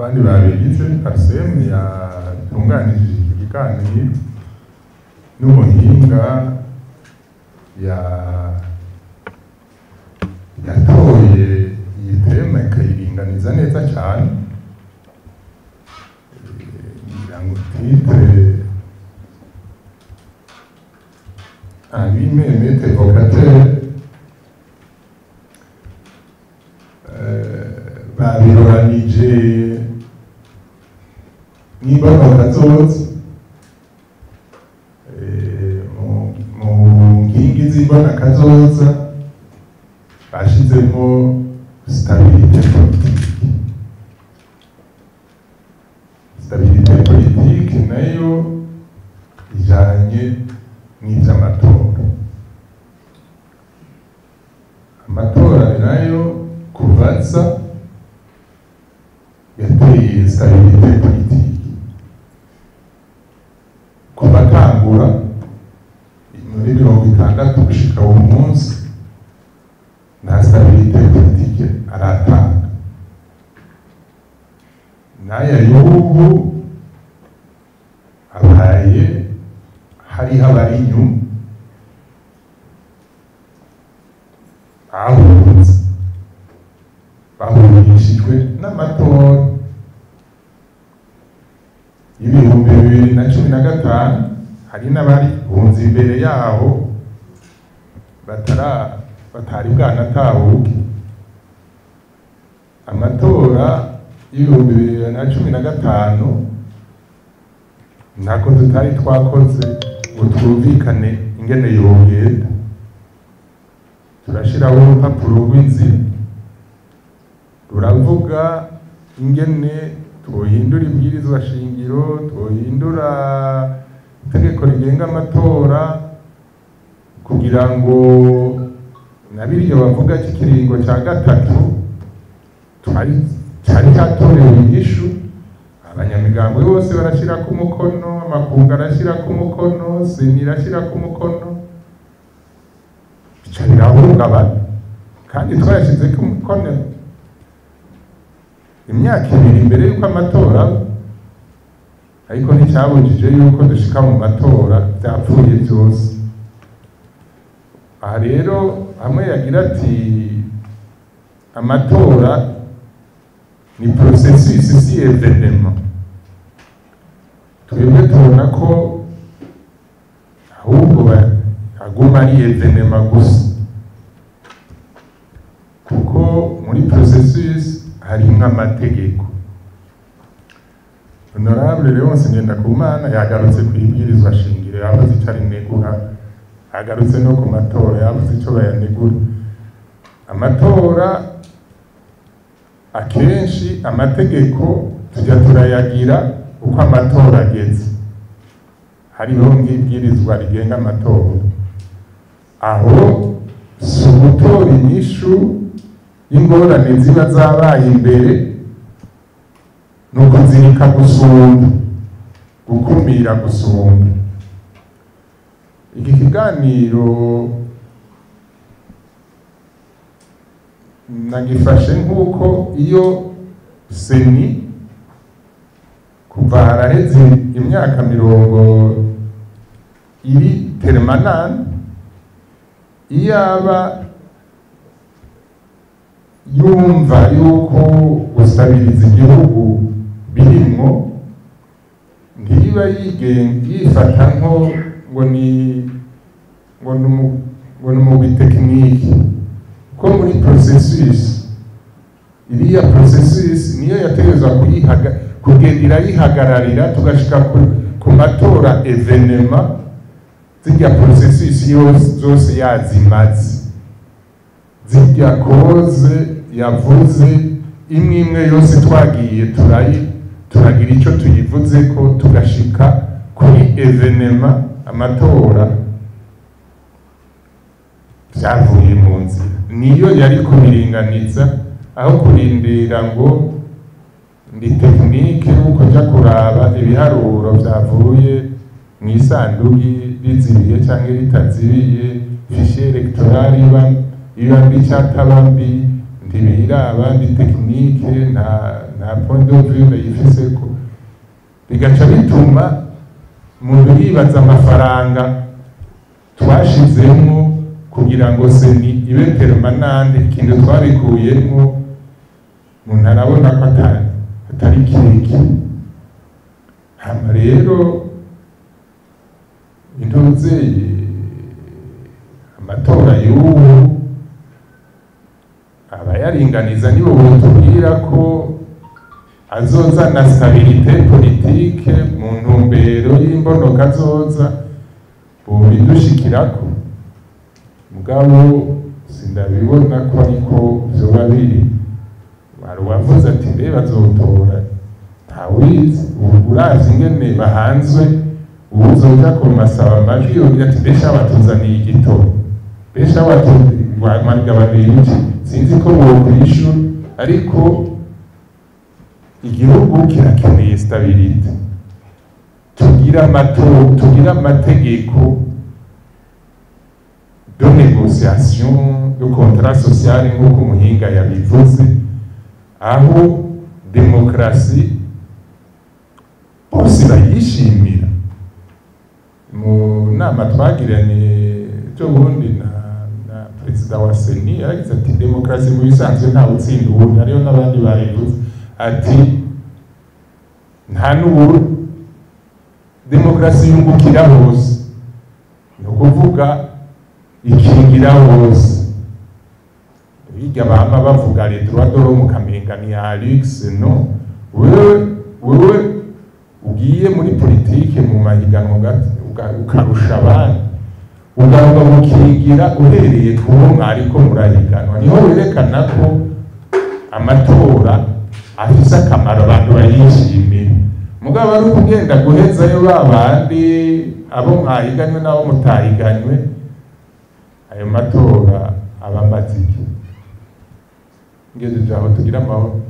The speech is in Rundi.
Abandi babigize PARCEM yatunganije iki kiganiro n'umuhinga yatoye iyi thème ikayiringaniza neza cyane. Ngira ngo titre en lui-même est évocateur. Babiroranije n'imbonakazoza mu nkingi z'imbonakazoza bashizemo stabilité politique. Stabilité politique nayo ijanye n'ivy'amatora. Amatora nayo kuvaza yateye stabilité politique kuva atangura muri 60 gushika uwo munsi, nta stabilité politique aratanga. N'aya y'ubu abaye hariho abari inyuma bahunze, bahungishijwe n'amatora y'2015. Hari n'abari bunze imbere yaho batari bwanatahuke. Amatora y'2015 ntako tutari twakoze ngo twumvikane ingene yogenda, turashiraho urupapuro rw'inzira ruravuga ingene twohindura ibwirizwa shingiro, twohindura itegeko rigenga amatora, kugira ngo na biryo bavuga cy'ikiringo cya gatatu cari catorewe inyishu. Abanyamigambwe bose barashira ku mukono, amakungu arashira ku mukono, seni irashira ku mukono, bica birahungabana. Kandi twayashize ku mukono imyaka 2 imbere y'uko amatora, ariko nticyabujije yuko dushika mu matora byapfuye byose. Aha rero hamwe yagira ati amatora ni processus si événement, twebwe tubona ko ahubwo aguma ari événement gusa, kuko muri processus harimwo amategeko. Honorable Léonce Ngendakumana yagarutse ku ibwirizwa shingiro, yavuze icyo arinegura, yagarutse no ku matora, yavuze icyo bayanegura. Amatora akenshi amategeko tujya turayagira uko amatora ageze. Hariho nk'ibwirizwa rigenga amatora, aho si ugutora inyishu y'ingorane ziba zabaye imbere, ni ukuzirika gusumba, gukumira gusumba. Iki kiganiro nagifashe nk'uko iyo CENI kuva haraheze imyaka 20 iri permanent, iyaba yumva yuko gusabiriza igihugu birimwo, ntiba yifata nko ngo ni ngo ni umugwi technique, ko muri processus iriya processus niyo yategerezwa kugenda irayihagararira, tugashika ku matora événement, zirya processus zose yazimaze, zirya cause yavuze imwe imwe yose twagiye turagira icyo tuyivuze ko tugashika kuri événement amatora byavuye mu nzira. Niyo yari kubiringaniza, aho kurindira ngo ndi technique uko jya kuraba ibiharuro byavuye mu isandugi rizibiye cyangwa ritazibiye, fichier électoral iba mbi cyataba mbi, ntibiraba, ndi technique nta Nta point de vue ndayifiseko. Bigaca bituma umuntu yibaza amafaranga twashizemwo kugira ngo CENI ibe permanente, ikintu twabikuyemwo, umuntu arabona ko atari kirekire. Hama rero intuzeye amatora y'ubu, abayaringaniza nibo botubwira ko azozana stabilité politique mu ntumbero y'imbonoka azoza bobidushikirako. Mugabo sindabibona ko ariko vyoba biri. Hari uwavuze ati: "Mbe bazotora?" Ntawizi. Uravye ingene bahanzwe, uwuzoja kumasaba amajwi yogira ati: "Mbesha batuzaniye igitoro, mbesha bagabanuye iki?" Sinzi ko bokwishura, ariko igihugu kirakeneye stabilité. Tugira amatora, tugira amategeko de négociation de contrat social, nk'uko umuhinga yabivuze, aho demokarasi bose bayishimira. Mu nama twagiranye ejo bundi na perezida wa CENI, yaragize ati: "Demokarasi mu bisanzwe ntawe utsinda uwundi." Hariho n'abandi babivuze ati: "Nta n'ubu demokarasi yungukira hose", ni ukuvuga ikingira hose. Hirya bama bavuga les droits de l'homme, ukamenga ni ya luxe. No wewe ugiye muri politike, mu mahiganwa, ukarusha abandi, ugomba gukingira uhereye kuwo mwariko murahiganwa. Niho werekana ko amatora afise akamaro, abantu bayishimira. Mugabo ari ukugenda guhezayo ba bandi, abo mwahiganywe n'abo mutahiganywe, ayo matora aba amaze iki? Ngejeje aho, tugira amahoro.